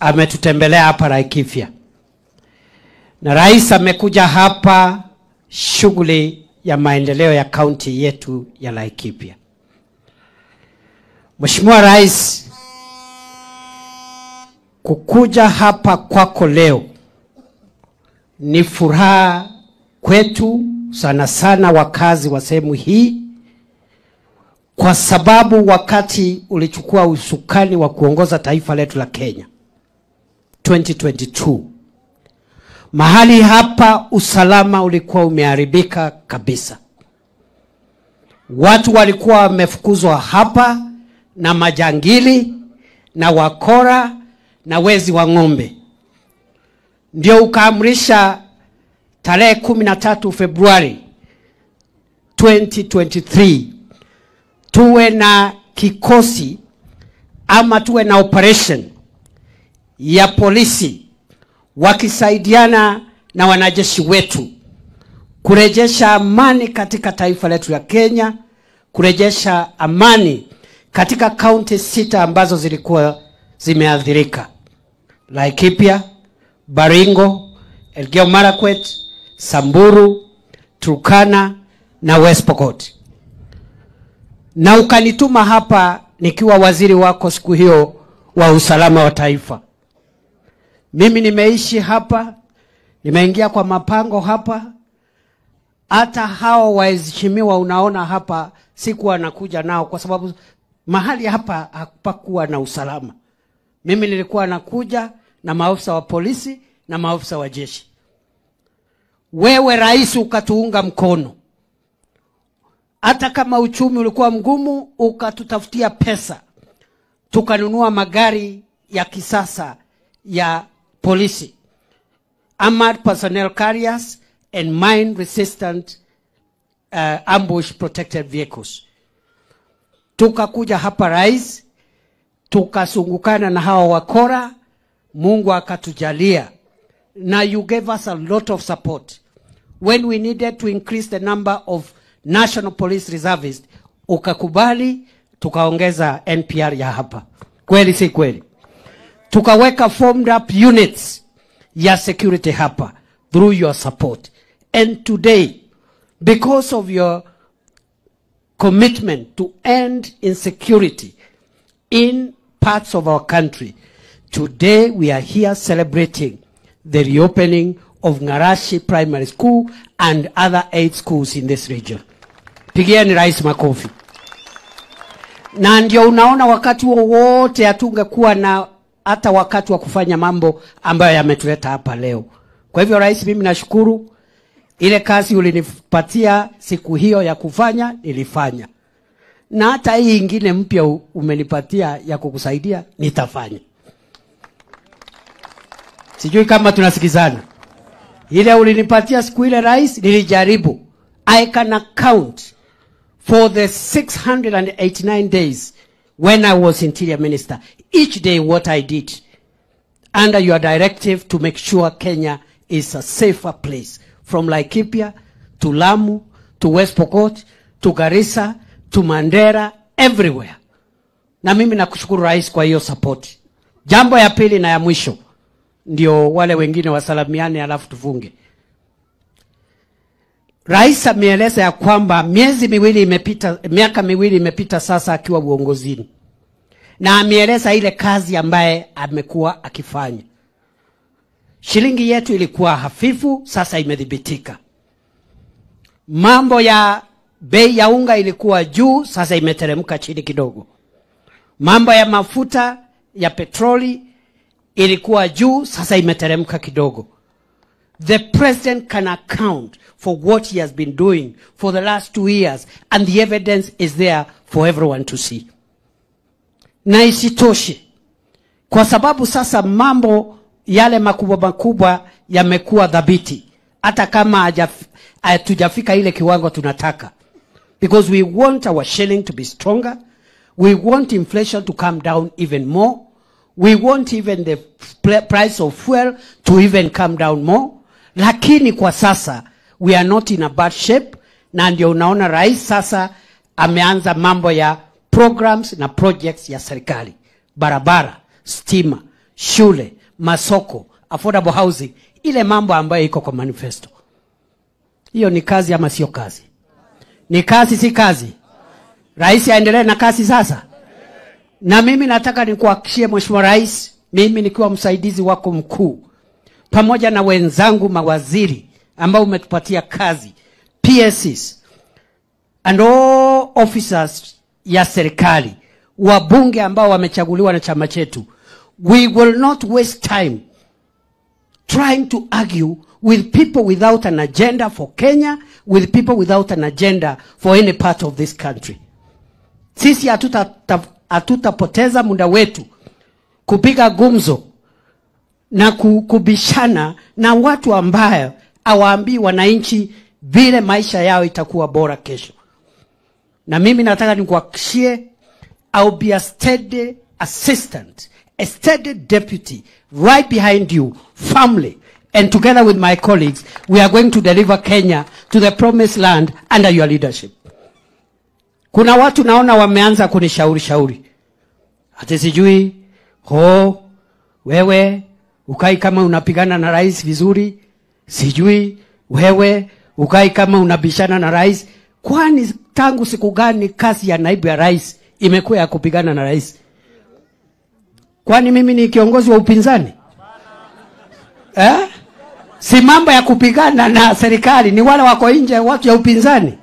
ametutembelea hapa Laikipia. Na rais amekuja hapa shughuli ya maendeleo ya kaunti yetu ya Laikipia. Mheshimiwa Rais, kukuja hapa kwako leo ni furaha kwetu, sana sana wakazi wa sehemu hii, kwa sababu wakati ulichukua usukani wa kuongoza taifa letu la Kenya 2022, mahali hapa usalama ulikuwa umeharibika kabisa. Watu walikuwa wamefukuzwa hapa na majangili na wakora na wezi wa ng'ombe. Ndio ukaamrisha tarehe 13 Februari 2023 tuwe na kikosi ama tuwe na operation ya polisi wakisaidiana na wanajeshi wetu kurejesha amani katika taifa letu la Kenya, kurejesha amani katika kaunti 6 ambazo zilikuwa zimeathirika: Laikipia, Baringo, Elgeyo Marakwet, Samburu, Turkana na West Pokot. Na ukanituma hapa nikiwa waziri wako siku hiyo wa usalama wa taifa. Mimi nimeishi hapa, nimeingia kwa mapango hapa, hata hao waheshimiwa unaona hapa sikuwa nakuja nao kwa sababu mahali hapa hapakuwa na usalama. Mimi nilikuwa nakuja na maafisa wa polisi na maafisa wa jeshi. Wewe rais ukatuunga mkono. Hata kama uchumi ulikuwa mgumu, ukatutafutia pesa. Tukanunua magari ya kisasa ya polisi, armored personnel carriers and mine resistant ambush protected vehicles. Tukakuja hapa rais, tukasungukana na hawa wakora, Mungu akatujalia. Na you gave us a lot of support when we needed to increase the number of National Police Reservists. Ukakubali, tukaongeza NPR ya hapa. Kweli si kweli? Tukaweka formed up units ya security hapa through your support. And today, because of your commitment to end insecurity in parts of our country, today we are here celebrating the reopening of Ngarashi Primary School and other 8 schools in this region. Pigieni rais makofi. Na ndio unaona wakati wote hatungekuwa na hata wakati wa kufanya mambo ambayo yametuleta hapa leo. Kwa hivyo rais, mimi nashukuru ile kazi ulinipatia siku hiyo ya kufanya, nilifanya. Na hata hii ingine mpya umenipatia ya kukusaidia, nitafanya. Sijui kama tunasikizana. Ile ulinipatia siku ile rais, nilijaribu. I can account for the 689 days when I was Interior Minister, each day what I did under your directive to make sure Kenya is a safer place, from Laikipia to Lamu to West Pokot to Garissa to Mandera, everywhere. Na mimi nakushukuru rais kwa hiyo support. Jambo ya pili na ya mwisho, ndio wale wengine wasalamiane alafu tufunge. Rais ameeleza ya kwamba miezi miwili imepita, miaka miwili imepita sasa akiwa uongozini. Na ameeleza ile kazi ambaye amekuwa akifanya. Shilingi yetu ilikuwa hafifu, sasa imedhibitika. Mambo ya bei ya unga ilikuwa juu, sasa imeteremka chini kidogo. Mambo ya mafuta ya petroli ilikuwa juu, sasa imeteremka kidogo. The president can account for what he has been doing for the last 2 years, and the evidence is there for everyone to see. Na isitoshe, kwa sababu sasa mambo yale makubwa makubwa yamekuwa dhabiti, hata kama hatujafika ile kiwango tunataka. Because we want our shilling to be stronger, we want inflation to come down even more, we want even the price of fuel to even come down more. Lakini kwa sasa we are not in a bad shape, na ndio unaona rais sasa ameanza mambo ya programs na projects ya serikali, barabara, stima, shule, masoko, affordable housing, ile mambo ambayo iko kwa manifesto. Hiyo ni kazi ama sio kazi? Ni kazi, si kazi? Rais aendelee na kazi sasa. Na mimi nataka nikuhakikishie Mheshimiwa Rais, mimi nikiwa msaidizi wako mkuu, pamoja na wenzangu mawaziri ambao umetupatia kazi, PSCs and all officers ya serikali, wabunge ambao wamechaguliwa na chama chetu, we will not waste time trying to argue with people without an agenda for Kenya, with people without an agenda for any part of this country. Sisi hatutapoteza muda wetu kupiga gumzo na kubishana na watu ambayo hawaambii wananchi vile maisha yao itakuwa bora kesho. Na mimi nataka nikuhakikishie, I'll be a steady assistant, a steady deputy right behind you, firmly, and together with my colleagues, we are going to deliver Kenya to the promised land under your leadership. Kuna watu naona wameanza kunishauri shauri. Ati sijui, ho, wewe, ukai kama unapigana na rais vizuri, sijui, wewe, ukai kama unabishana na rais. Kwani tangu siku gani kazi ya naibu ya rais imekuwa ya kupigana na rais? Kwani mimi ni kiongozi wa upinzani? Eh? Si mambo ya kupigana na serikali, ni wale wako nje, watu ya upinzani.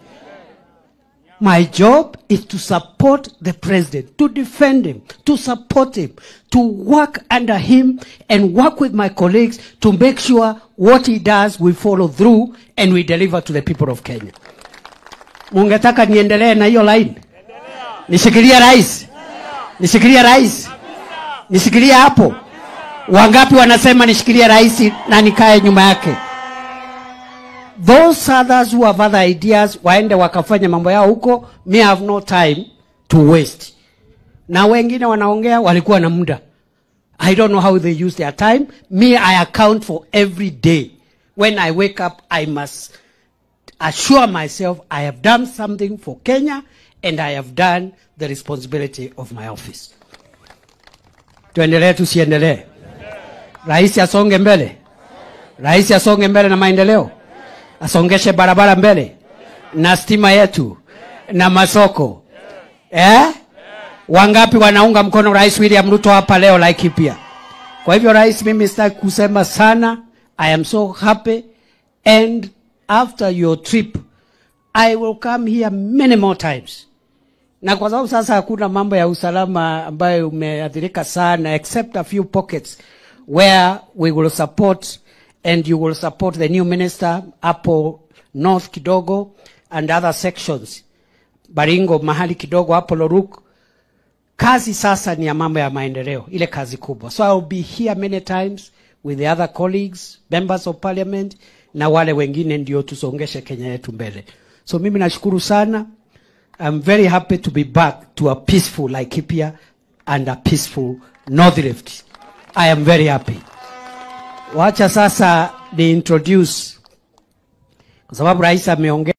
My job is to support the president, to defend him, to support him, to work under him and work with my colleagues to make sure what he does we follow through and we deliver to the people of Kenya. Mungetaka niendelee na hiyo line? Nishikilie rais? Nishikilie rais? Nishikilie hapo? Wangapi wanasema nishikilie rais na nikae nyuma yake? Those others who have other ideas waende wakafanya mambo yao huko. Me have no time to waste. Na wengine wanaongea walikuwa na muda. I don't know how they use their time. Me, I account for every day. When I wake up, I must assure myself I have done something for Kenya and I have done the responsibility of my office. Tuendelee tusiendelee? Rais asonge mbele. Rais asonge mbele na maendeleo. Asongeshe barabara mbele na stima yetu na masoko. Eh? Wangapi wanaunga mkono Rais William Ruto hapa leo Laikipia? Kwa hivyo rais, mimi sitaki kusema sana. I am so happy, and after your trip I will come here many more times. Na kwa sababu sasa hakuna mambo ya usalama ambayo umeathirika sana, except a few pockets where we will support and you will support the new minister hapo north kidogo and other sections, Baringo mahali kidogo hapo Loruk. Kazi sasa ni ya mambo ya maendeleo, ile kazi kubwa. So I will be here many times with the other colleagues, members of parliament na wale wengine, ndio tusongeshe Kenya yetu mbele. So mimi nashukuru sana. I'm very happy to be back to a peaceful Laikipia and a peaceful North Rift. I am very happy. Wacha sasa ni introduce, kwa sababu rais ameongea.